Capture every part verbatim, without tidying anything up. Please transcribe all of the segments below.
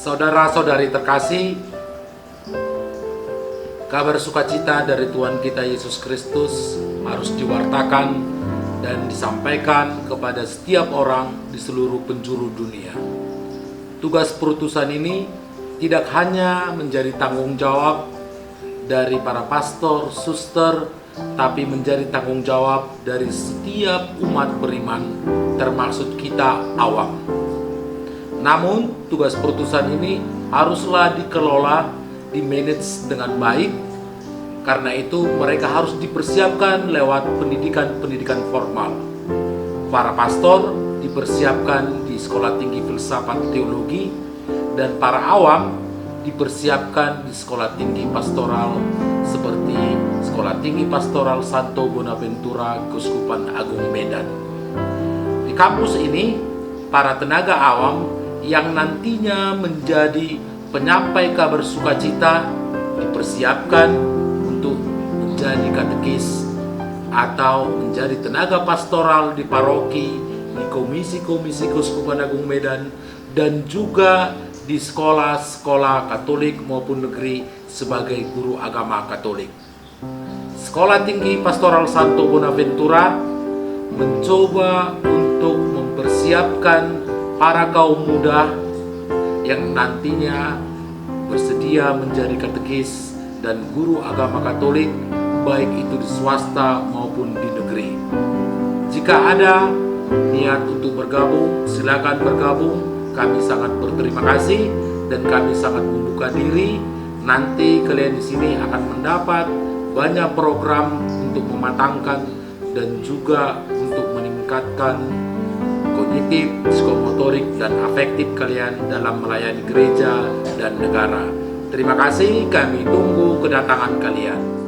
Saudara-saudari terkasih, kabar sukacita dari Tuhan kita Yesus Kristus harus diwartakan dan disampaikan kepada setiap orang di seluruh penjuru dunia. Tugas perutusan ini tidak hanya menjadi tanggung jawab dari para pastor, suster, tapi menjadi tanggung jawab dari setiap umat beriman, termasuk kita awam. Namun, tugas perutusan ini haruslah dikelola, di-manage dengan baik. Karena itu, mereka harus dipersiapkan lewat pendidikan-pendidikan formal. Para pastor dipersiapkan di Sekolah Tinggi Filsafat Teologi, dan para awam dipersiapkan di Sekolah Tinggi Pastoral, seperti Sekolah Tinggi Pastoral Santo Bonaventura, Keuskupan Agung Medan. Di kampus ini, para tenaga awam yang nantinya menjadi penyampai kabar sukacita dipersiapkan untuk menjadi katekis atau menjadi tenaga pastoral di paroki, di komisi-komisi Keuskupan Agung Medan, dan juga di sekolah-sekolah Katolik maupun negeri sebagai guru agama Katolik. Sekolah Tinggi Pastoral Santo Bonaventura mencoba untuk mempersiapkan para kaum muda yang nantinya bersedia menjadi katekis dan guru agama Katolik, baik itu di swasta maupun di negeri. Jika ada niat untuk bergabung, silakan bergabung. Kami sangat berterima kasih dan kami sangat membuka diri. Nanti kalian di sini akan mendapat banyak program untuk mematangkan dan juga untuk meningkatkan kognitif, psikomotorik, dan afektif kalian dalam melayani gereja dan negara. Terima kasih, kami tunggu kedatangan kalian.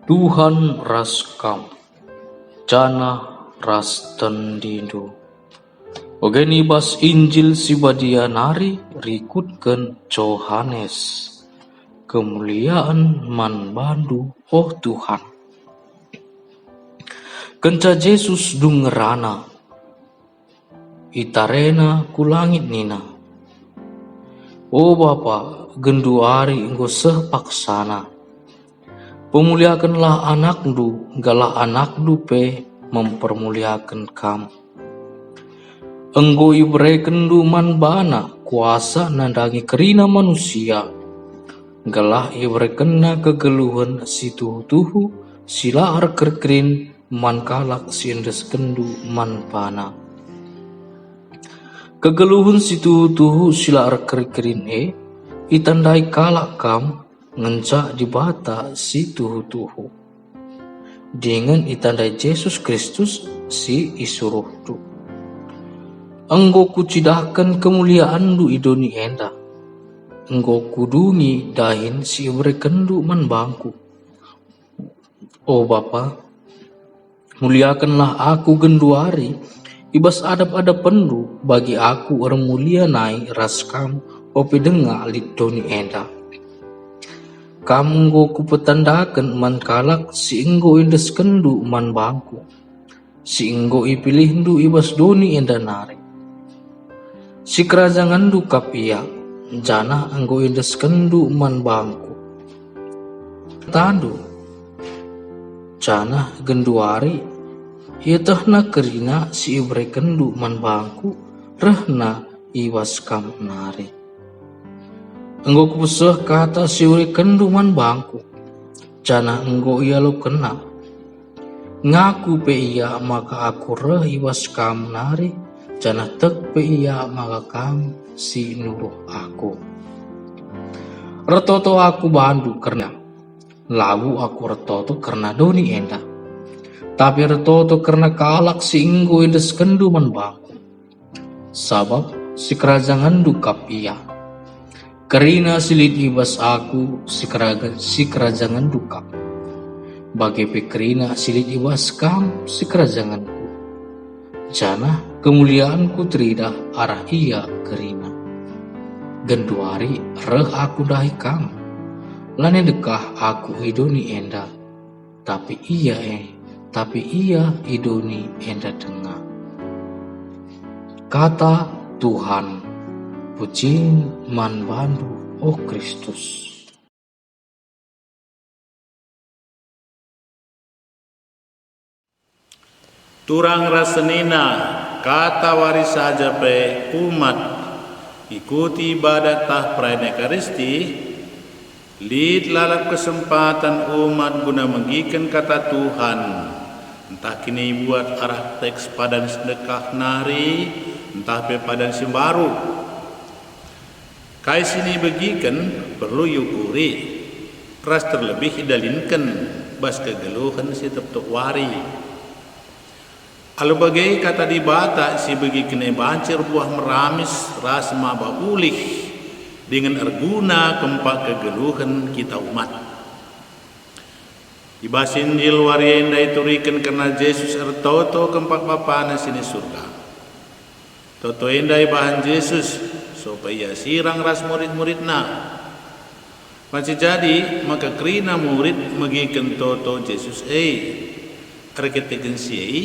Tuhan ras kam, janah ras tendindu. Bage i bas Injil si Badia nari rikutken Johanes. Kemulian man bandu, oh Tuhan. Kenca Jesus dung ngerana, itarena ku langit nina, "O Bapa, genduari enggo seh paksana. Pemuliakenlah AnakNdu, gelah AnakNdu pe mempermuliaken Kam. Enggo iberekenNdu man baNa kuasa nandangi kerina manusia, gelah iberekenNa kegeluhen si tuhu-tuhu si la erkeri-kerin man kalak si endeskenNdu man baNa. Kegeluhen si tuhu-tuhu si la erkeri-kerin e itandai kalak Kam ngenca Dibata si tuhu-tuhu, dingen itandai Jesus Kristus si isuruhNdu. Enggo Kucidahken kemuliaanNdu i doni enda. Enggo Kudungi dahin si iberekenNdu man bangKu. O Bapa, muliakenlah Aku genduari i bas adep-adepenNdu, bagi Aku ermulia nai ras Kam ope denga lit doni enda. Kam enggo Kupetandaken man kalak si enggo iendeskenNdu man bangKu, si enggo ipilihndu i bas doni enda nari. SikerajangenNdu kap ia, janah enggo iendeskenNdu man bangKu. Tandu, janah genduari ietehna kerina si iberekenNdu man bangKu rehna i bas Kam nari. Enggo Kupeseh kata si iberekenNdu man bangKu, janah enggo ialokenNa. Ngaku pe ia maka Aku reh i bas Kam nari, janah tek pe ia maka Kam si nuruh Aku. Ertoto Aku bandu kerna, labo Aku ertoto kerna doni enda, tapi ertoto kerna kalak si enggo iendeskenNdu man bangKu. Sabap sikerajangenndu kap ia. Kerina si lit i bas Aku sikeraga-, sikerajangenndu kap. Bage pe kerina si lit i bas kam sikerajangenndu. Janah kemulianKu teridah arah ia kerina. Genduari reh Aku ndahi kam. Lanai ndekah Aku i doni enda. Tapi ia e, tapi ia i doni enda denga. Kata Tuhan, puji man bandu, o Kristus. Turang ras senina, katawari saja pe umat ngikuti ibadat ntah perayaan Ekaristi, lit lalap kesempaten umat guna megiken Kata Tuhan, ntah kin ibuat arah teks padan si ndekah nari, ntah pe padan si mbaru. Kai si nibegiken perlu iukuri, ras terlebih idalinken bas kegeluhen si tep-tep wari. Alu bage Kata Dibata si ibegiken e banci erbuah meramis ras maba ulih dingen erguna kempak kegeluhen kita umat. I bas Injil wari enda ituriken kerna Jesus ertoto kempak Bapana si ni Surga. Toto enda ibahan Jesus, sopa Ia sirang ras murid-muridNa. Banci jadi maka kerina murid megiken toto Jesus e. Erkiteken si e,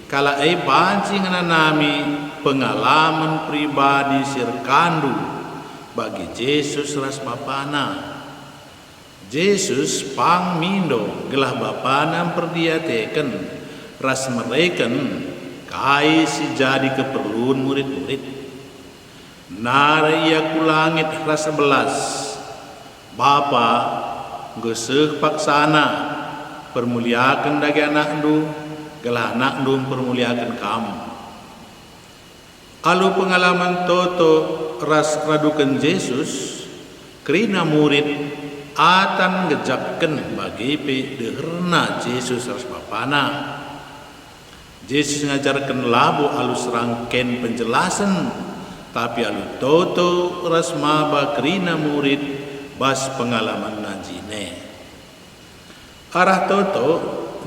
kalak e banci ngenanami pengalamen pribadi si erkandung bagi Jesus ras Bapana. Jesus pang mindo gelah Bapana mperdiateken ras mereken kai si jadi keperlun murid-murid. Nari Ia ku langit ras erbelas, "Bapa, enggo seh paksana, permuliaken dage AnakNdu, gelah AnakNdu mpermuliaken Kam." Alu pengalaman toto ras raduken Jesus, kerina murid atan ngejakken bage pe deherna Jesus ras Bapana. Jesus ngajarken labo alu serangken penjelasen, tapi alu toto ras maba kerina murid bas pengalamanna jine. Arah toto,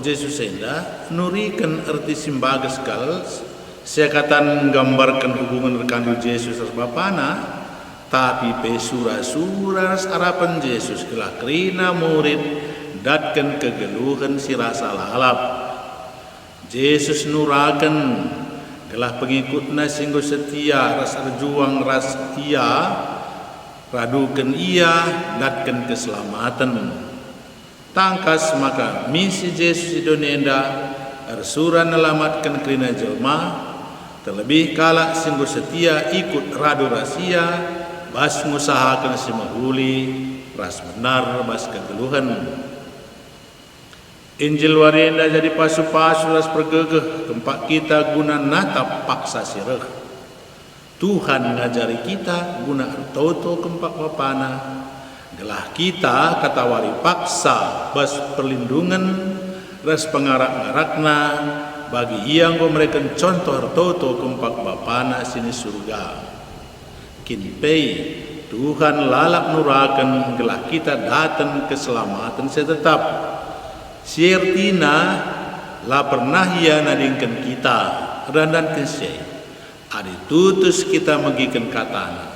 Jesus enda nuriken erti si mbages kal, seakatan nggambarken hubungen erkandul Jesus ras Bapana, tapi pe sura-sura ras arapen Jesus gelah kerina murid ndatken kegeluhen si rasa lalap. Jesus nuraken gelah pengikutNa si enggo setia ras erjuang ras Ia, raduken Ia ndatken keselamaten. Tangkas maka misi Jesus i doni enda ersura nelamatken kerina jelma, terlebih kalak si enggo setia ikut radu ras Ia bas ngusahaken si mehuli ras benar bas kegeluhen. Injil wari enda jadi pasu-pasu ras pergegeh kempak kita guna natap paksa si reh. Tuhan ngajari kita guna ertoto kempak Bapana, gelah kita katawari paksa bas perlindungen ras pengarak-ngarakNa bagi Ia enggo mereken contoh ertoto kempak Bapana si ni Surga. Kin pe, Tuhan lalap nuraken gelah kita daten keselamaten si tetap. Si ertina, la pernah Ia nadingken kita erdandanken si e. Adi tutus kita megiken kataNa,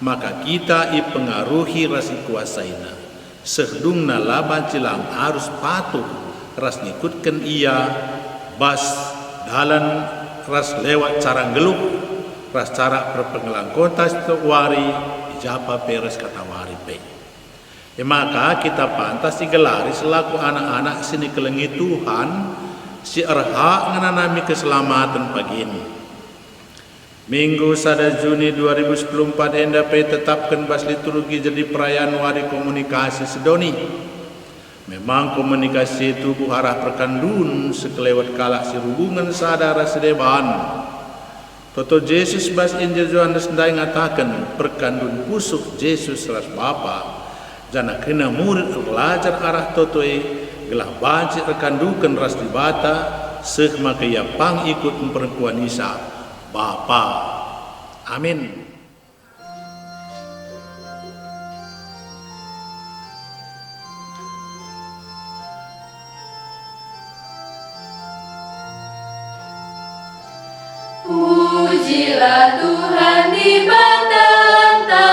maka kita ipengaruhi ras ikuasaiNa. Seh dungna la banci lang arus patuh ras ngikutken Ia bas dalan ras lewat cara nggeluh ras cara perpengelangkonta setiap wari i ja pe ras katawari pe. E maka kita pantas igelari selaku anak-anak si nikelengi Tuhan, si erhak ngenanami keselamaten pagi enda. Minggu sada Juni dua ribu sepuluh empat enda pe itetapken bas liturgi jadi perayaan Wari Komunikasi Sedoni. Memang komunikasi e tubuh arah perkandun sekelewet kalak si rubungen sada ras si deban. Toto Jesus bas Injil Johanes ndai ngataken perkandun pusuh Jesus ras Bapa, janah kerina murid erlajar arah toto e gelah banci erkanduken ras Dibata, seh maka ia pang ikut mperkuanisa Bapa. Amin. Pujilah Tuhan Dibatanta,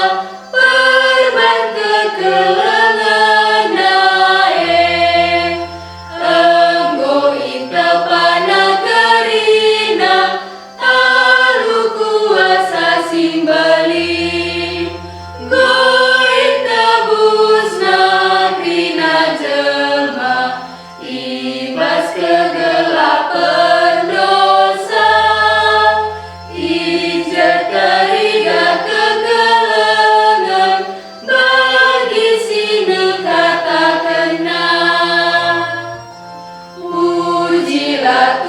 perban kekelengenNa e. Enggo itepana kerina alu kuasa si mbelin, enggo itebusna kerina jelma i bas kegelapen dosa, i je teridah kekelengen bagi si nikatakenNa. Pujilah